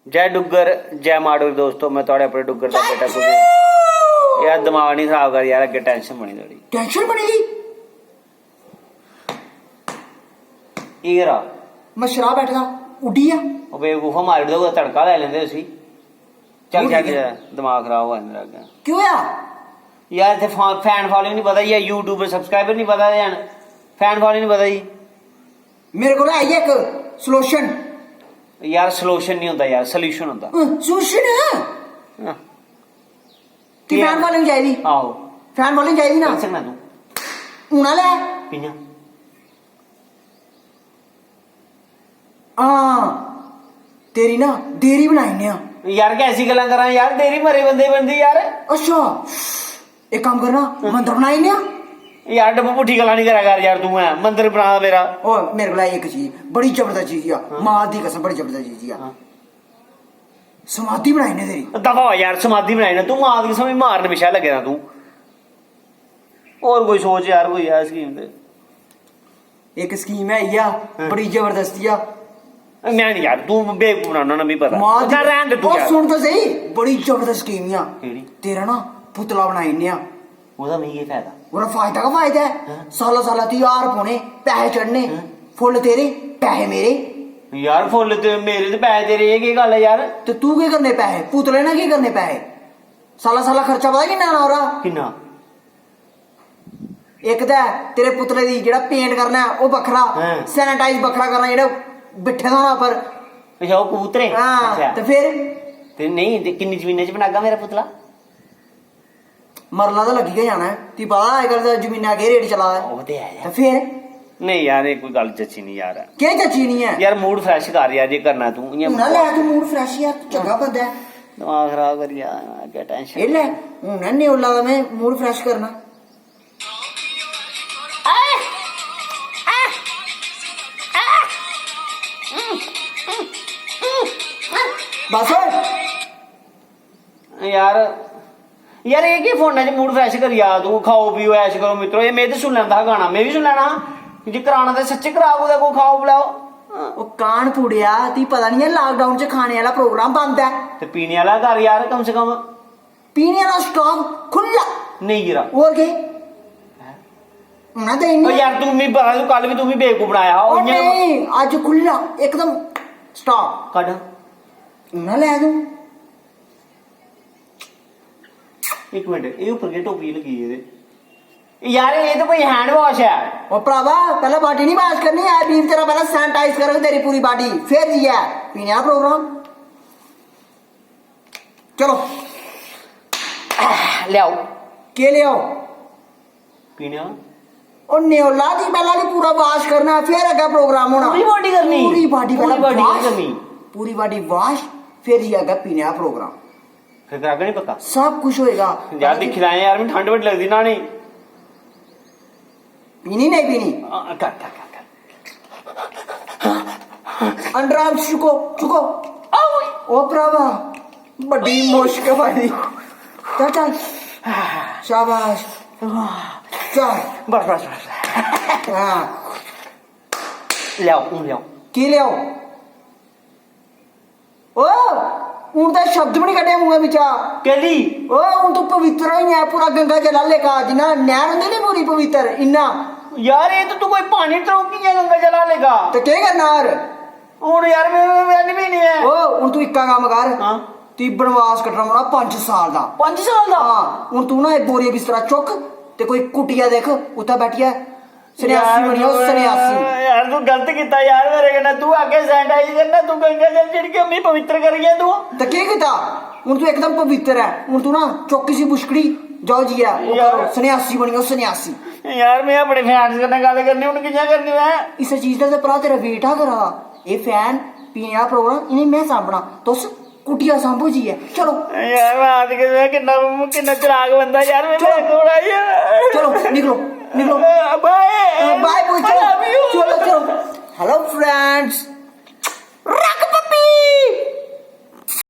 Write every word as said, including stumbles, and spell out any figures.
जय डुग्गर, जय मां डोगरी। दोस्तो, मैं थुआढ़े अपने डुग्गर दा बेटा कुलदीप। यार, दिमाग नहीं खराब कर यार, अग्गें टेंशन बनी थोड़ी। टेंशन बनी दी? एह् करा। मैं शराब बैठे दा, उड्डी गेआ। ओह् बेवकूफा, मारी ओड़दा, कुतै तड़का लाई लैंदे उसी। चल, चल, चल, दिमाग खराब होआ मेरा अग्गें। केह् होआ? यार, इत्थै फा-, फैन फालोइंग नहीं पता ही ऐ, YouTube पर सब्सक्राइबर नहीं पता दे हैन, फैन फालोइंग नहीं पता ही। मेरे कोल है ही इक सलूशन। यार, सलूशन नहीं होंदा यार, सॉल्यूशन होंदा। हं, सलूशन? हां। कि फैन फालोइंग चाहिदी? आहो। फैन फालोइंग चाहिदी ना? करी सकना तू। हून आ लै। कि'यां? हां, तेरी ना देरी बनाई ने आं। यार, कैसी गल्लां करां यार, देरी मरे बंदे बनदी यार। अच्छा, इक कम्म करना, मंदर बनाई ने आं। यार, डब्बू, पुट्ठी गल्लां नहीं करा कर यार, तू ऐ मंदर बना मेरा। ओ, मेरे कोला इक चीज, बड़ी जबरदस्त चीज आ, हां। मां दी कसम, बड़ी जबरदस्त चीज आ। हां। समाधि बनाई ने तेरी। दफा हो यार, समाधि बनाई ने तू, मां दी कसम, मारन पिच्छे लग्गे दा तू। और कोई सोच यार, कोई ऐ स्कीम ते। इक स्कीम है इ'या, हां। बड़ी जबरदस्ती आ। मैं नहीं यार, तू बेवकूफ बनाना ना, मिगी पता। मां दी, ना, रहन दे तू ओह् यार। सुन तो सही, बड़ी जबरदस्त स्कीम आ। केह्ड़ी? तेरा ना पुतला बनाई ने आं। ओह्दा मिगी केह् फायदा? ओह्दा फायदा गै फायदा ऐ। हां। साला साला तुगी हार पौने, पैहे चढ़ने, हां। फुल्ल तेरे, पैहे मेरे। यार, फुल्ल ते मेरे ते पैहे तेरे, एह् केह् गल्ल ऐ यार? ते तू केह् करने पैहे? पुतले ने केह् करने पैहे? साला साला खर्चा पता किन्ना आना ओह्दा? किन्ना? इक ते तेरे पुतले दी जेह्ड़ा पेंट करना ऐ, ओह् बक्खरा, हां। सैनिटाइज बक्खरा करना, जेह्ड़ा बिट्ठे दा होना उप्पर। अच्छा, ओह् कबूतरे? हां, अच्छा। ते फिर? ते नेईं, ते किन्नी जमीनै च बनागा मेरा पुतला? मरला ते लग्गी गै जाना ऐ। तुगी पता अजकल दा जमीना केह् रेट चला दा ऐ? ओह् ते ऐ यार। ते फिर? नेईं यार, एह् कोई गल्ल जच्ची निं यार। केह् जच्ची निं ऐ? यार, मूड फ्रैश कर यार, जे करना तूं, इ'यां हून आ लै तूं मूड फ्रैश यार, तूं चंगा बंदा ऐ। दमाग खराब करी जा, अग्गें टैंशन। एह् लै, हून ऐ न्योला दा में मूड फ्रैश करना। बस ओए। यार, यार, एह् केह् फोनै च मूड फ्रैश करी जा तूं? खाओ पियो, ऐश करो मित्रो। एह् में ते सुन लैंदा हा गाना, में बी सुन लैना हा। जे कराना ते सच्चे कराओ कुतै, कोई खाओ पिलाओ। ओह् कान पुड़ेआ, तुगी पता निं ऐ lockdown च खाने आह्ला प्रोग्राम बंद ऐ। ते पीने आह्ला कर यार, कम से कम। पीने आह्ला स्टाल खु'ल्ला। नेईं यरा। होर केह्? हून ते इन्नी ओह् यार, तूं मिगी पता, तूं कल बी, तूं बी बेवकूफ बनाया हा। ओह् ओह् इ'यां नेईं, अज्ज खु'ल्ला, एकदम स्टाल। कड्ढ। हून लै तूं। इक मिंट, एह् उप्पर केह् टोपी लग्गी दी एह्दे? यार, एह् ते कोई hand wash ऐ। ओ भरावा, पैह्लें body निं wash करनी ऐ, बीर, तेरा पैह्लें sanitize करग तेरी पूरी body, फिर जाइयै पीने दा प्रोग्राम। चलो, लेआओ। केह् लेआओ? पीने दा। ओ न्योला दी पैह्लें आह्ली पूरा wash करना, फिर अग्गें प्रोग्राम होना। पूरी body करनी? पूरी body पूरी पैह्लें body wash, करनी। पूरी body wash, फिर जाइयै अग्गें पीने दा प्रोग्राम। फिर करागा निं पक्का? सब कुछ होएगा। यार, दिक्खी लैएं यार, मिगी ठंड बड़ी लगदी न्हाने गी। पीनी, नेईं पीनी? हां, कर, कर, कर, कर। Underarms चुको, चुको। आओ। ओ भरावा, बड़ी मुश्क ऐ भाई। चल, चल। शाबाश। चल। बस, बस, बस। हां। लेआओ, हून लेआओ। की लेआओ? ओ, हून तां शब्द बी निं कड्ढेआ मूंहै बिच्चा। कैह्ली? ओ, हून तूं पवित्तर होई गेआ, पूरा गंगा जल आह्ला लेखा, जिन्ना नैह्र होंदी नी पूरी पवित्तर, इन्ना। यार, एह् ते तूं कोई पानी तरौंकी ऐ गंगा जल आह्ला लेखा। ते केह् करना होर? हून यार, में, में, में निं पीनी ऐ। ओ, हून तूं इक्का कम्म कर। हां। तुगी बनवास कट्टना पौना पंज साल दा। पंज साल दा? हां, हून तूं ना एह् बोरिया बिस्तरा चुक्क ते कोई कुटिया दिक्ख, उत्थै बैठियै सन्यासी यार, बनी जाओ, सन्यासी। यार, तूं गलत कीता यार मेरे कन्नै। तूं आखेआ sanitize करना, तूं गंगा जल छिड़केआ, मी पवित्तर करी गेआ तूं। ते केह् कीता? हून तूं इकदम पवित्तर ऐ। हून तूं ना चुक्क इसी बुछकड़ी, जाओ जाइयै ओह् यार। करो, सन्यासी बनी जाओ, सन्यासी। यार, में अपने fans कन्नै गल्ल करनी, हून कि'यां करनी में? इस चीज दा ते भ्राऽ तेरा weight हा करा दा। एह् fan, पीने दा प्रोग्राम, इ'नें में सांभना। तुस कुटिया सांभो जाइयै, चलो। यार, रात के में किन्ना, किन्ना चलाक बंदा यार, में चलो। तेरे कोल आई आ। चलो, निकलो, निकलो। बाय। बाय, बाय, चलो। I love you। चलो, चलो। Hello friends।